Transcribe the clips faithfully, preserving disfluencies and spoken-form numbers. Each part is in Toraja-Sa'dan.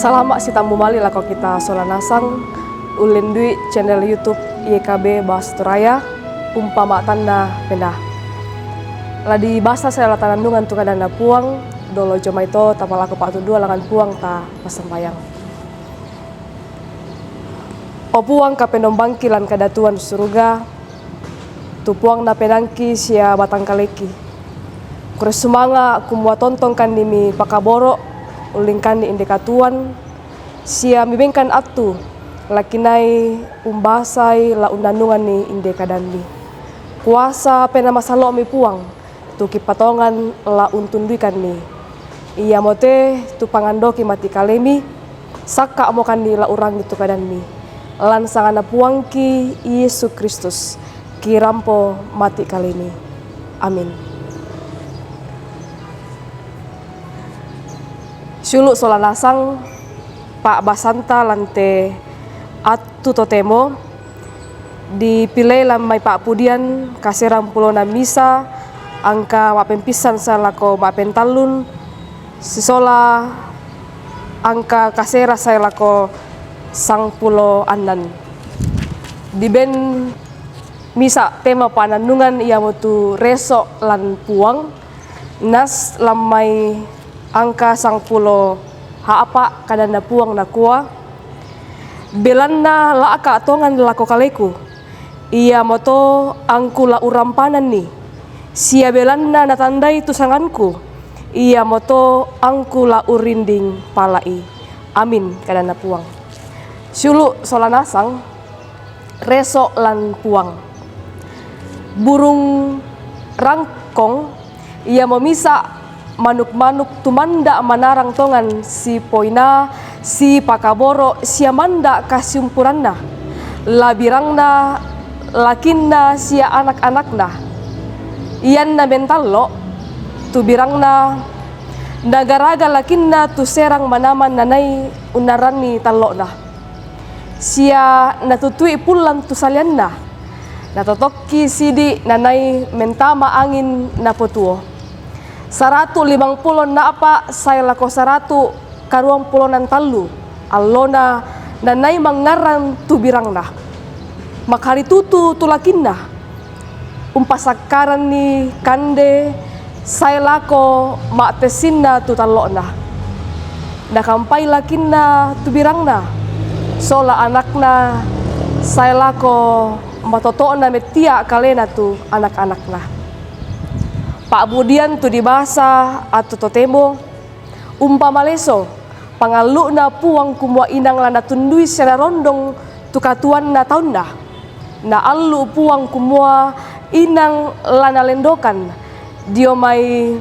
Salama' sitammu mali' lako kita sola nasang, ullendu'i channel YouTube Y K B Bahasa Toraya, Umpama' Tanna Penaa. La dibasa sai la tanannungan tu kadanNa Puang, dolo jomai to tapalako pa'tunduan langan Puang, ta massambayang. O Puang, Kapenombangki lan kadatuan suruga, tu Puangna penaangki sia batangkaleki. Kurre sumanga' kumua tontongkanni mi pakaboro', ullingkanni inde katuoan, sia mibengkan attu la kinai umbasai la unnannunganni inde kadanmi. Kuasa Penaa Masallo'mi Puang, tu kipatongan la untunduikanni. Iamote tu pangandoki mati' kalemi, sakka'mokanni la urangi tu kadanmi. Lan sanganNa Puangki Yesu Kristus, kirampo mati' kalemi. Amin. Siulu' sola nasang pa'basanta lan te attu totemo, dipilei lan mai pa'pudian kaserang pulona misa, angka ma'pempissan sae lako ma'pentallun, sisola angka kasera sae lako sangpulo annan. Diben misa' tema pa'nannungan iamotu reso' lan Puang, nas lan mai angka sangpulo a'pa'. KadanNa Puang nakua, Belanna la'ka' tongan lako kaleku, iamoto angku la urampananni, sia belanna natandai tu sanganku, iamoto angku la urinding pala'i. Amin, kadanNa Puang. Siulu' sola nasang, reso' lan Puang. Burung rangkong iamo misa' manuk-manuk tu manda' manarang tongan sipoina, sipakaboro' sia manda' kasiumpuranna. La birangna lakinna sia anak-anakna. Ianna mentallo', tu birangna nagaraga lakinna tu serang manaman nanai unnarranni tallo'na. Sia natutui pullang tu salianna, natotokki sidi' nanai mentama angin napotuo. Saratu' limangpulo a'pa' sae lako saratu' karuampulonan tallu allona nanai mangngarrang tu birangna. Makaritutu tu lakinna, umpasakkaranni kande sae lako ma'tessinna tu tallo'na. Nakampai lakinna tu birangna, sola anakna sae lako matoto'na mettia' kalena tu anak-anakna. Pa'budian tu dibasa attu totemo, umpama leso, pangallu'na Puang kumua inang la natundui sia narondong tu katuoanna taunna. Naallu' Puang kumua inang la nalendokan dio mai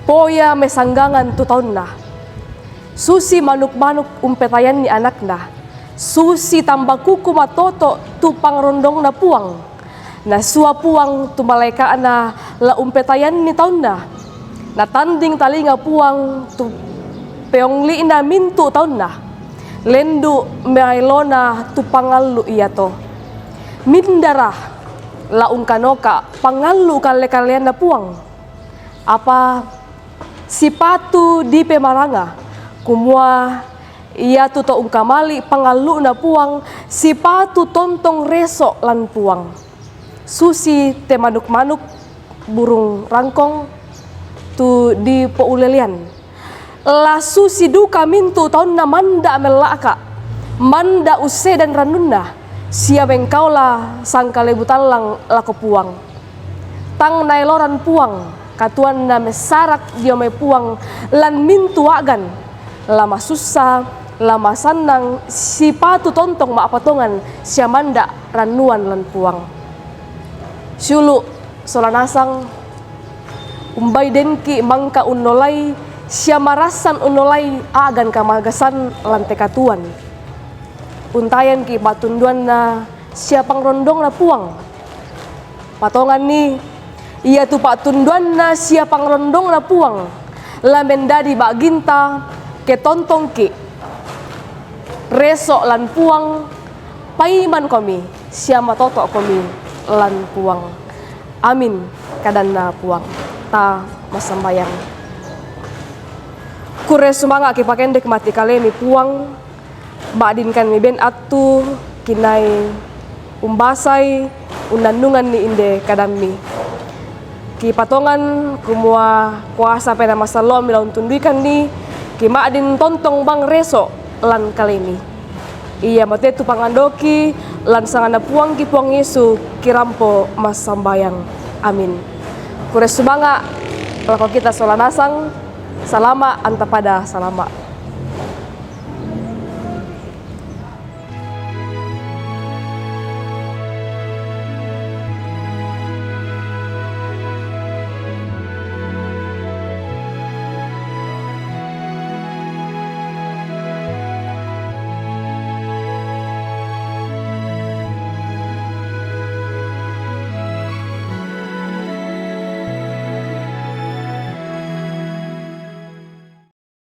poya mesanggangan tu taunna. Susi manuk-manuk umpetayanni anakna, susi tambakuku matoto' tu pangrondongna Puang. Nasua Puang tu malaeka'na la umpetayanni taunna. Natanding talinga Puang tu peongli'na mintu' taunna. Lendu' maelona tu pangallu' iato. Mindara la ungkanoka' pangallu' kalle-kalleanna Puang. Apa sipatu dipemaranga, kumua iatu to ungkamali' pangallu'na Puang, sipatu tontong reso' lan Puang. Susi te manuk-manuk, burung rangkong, tu dipoulelean. La susi duka mintu' taunna manda' mella'ka', manda' ussedan rannunna, sia mengkaola sangkalebu tallang lako Puang. Tang naeloran Puang, katuoanna messarak dio mai Puang lan mintu' a'gan, la masussa, la masannang, sipatu tontong ma'patongan sia manda' rannuan lan Puang. Siulu' sola nasang, umbai denki' mangka unnolai sia marassan unnolai a'gan kamagasan lan te katuoan. Untayanki' pa'tunduanna sia pangrondongna Puang. Patonganni, iatu pa'tunduanna sia pangrondongna Puang la mendadi ba'ginta, ke tontongki' reso' lan Puang, paimankomi sia matoto'komi lan Puang. Amin, kadanNa Puang. Ta massambayang. Kure sumanga' kipakendek mati' kaleMi Puang, ma'din kan miben attu kinai umbasai unnannungan ni inde kadamMi. Kipatongan kumua kuasa Penaa Masallo'Mi la untunduikan ni, kima'din tontong bang reso' lan kaleMi. Iya motetu pangandoki, lan sanganNa Puangki Puang Yesu kirampo massambayang. Amin. Kure sumanga' lako kita sola nasang, salama' antapada salama'.